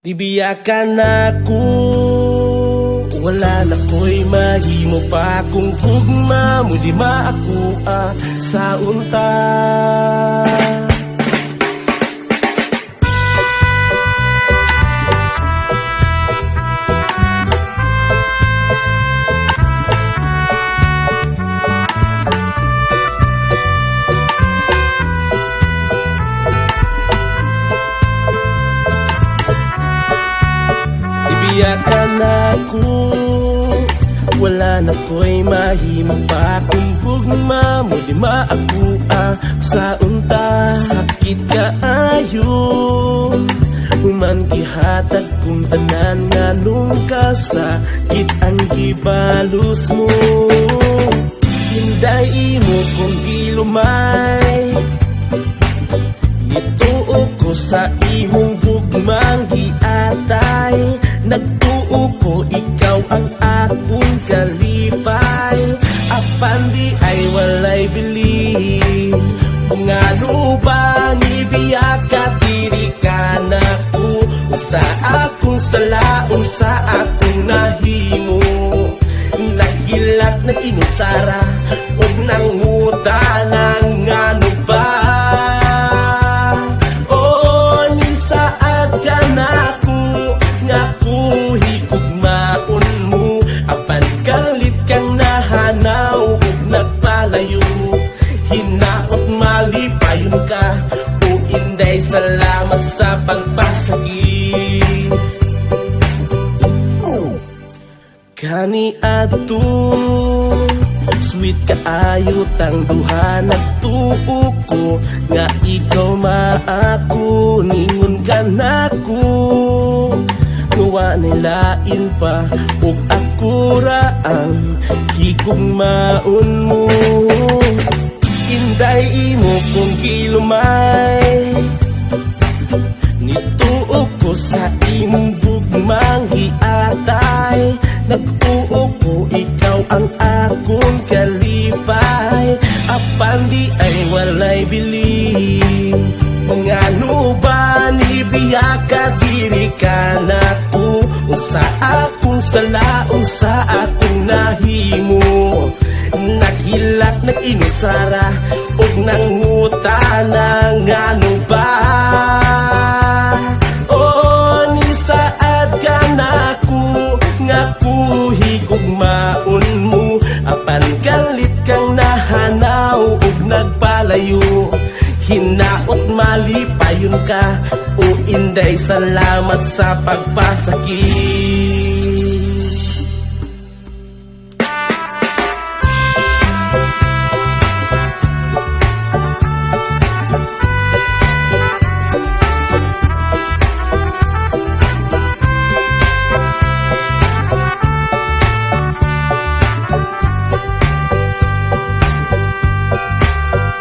Gibiyakan ako. Wala na ko'y mahimo pa kung gugma mo di maakuha sa unta. Gibiyakan ako. Wala na ko'y mahimo pa kung gugma mo di maakuha sa unta. Sakit kaayo human gihatag kong tanan, nganong kasakit ang gibalos mo? Inday, imo kong gilumay. Nituo ko sa imong gugmang giatay. Nagtuo ko ikaw ang akong kalipay. Apan di ay walay bilin. Ngano ba nibiyak ka, diri ka nako? Unsa akong sala, unsa akong nahimo? Naghilak, nag-inusara ug nangutana, ngano ba? Oh, nisaad ka nako nga ko higugmaon mo. Apan kalit kang nahanaw ug nagpalayo. Hinaot malipayon ka. O inday, salamat sa pagpasakit. Kani adto, sweet kaayo tang duha. Nagtuo ko nga ikaw maako. Ningon ka nako nga lain pa ug ako ra ang higugmaon mo. Inday, imo kong gilumay. Nituo ko sa imong gugmang giatay. Nagtuo ko ikaw ang akong kalipay. Apan di ay walay bilin. Ngano ba nibiyak ka, diri ka nako? Unsa akong sala, unsa akong nahimo? Naghilak, nag-inusara ug nangutana, ngano ba? Oh, nisaad ka nako nga ko higugmaon mo. Apan kalit kang nahanaw ug nagpalayo. Hinaot malipayon ka. O inday, salamat sa pagpasakit.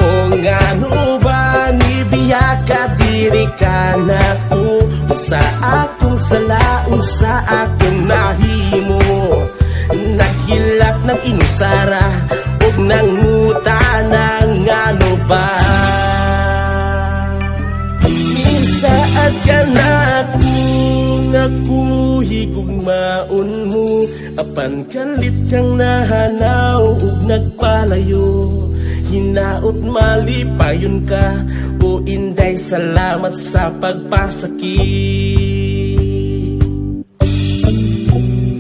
O ngano ba nibiyak ka, diri ka nako? Unsa akong sala, unsa akong nahimo? Naghilak, nag-inusara ug nangutana, ngano ba? Nisaad ka nako nga ko higugmaon mo. Apan kalit kang nahanaw ug nagpalayo. Hinaot malipayon ka. O inday, salamat sa pagpasakit.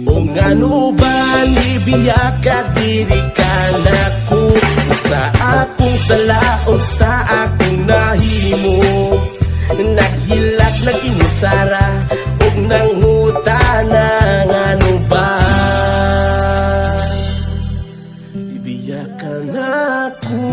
O ngano ba nibiyak ka, diri ka nako? Sa akong sala, unsa akong nahimo? Naghilak, nag-inusara ug nangutana, ngano ba? Gibiyak ka nako.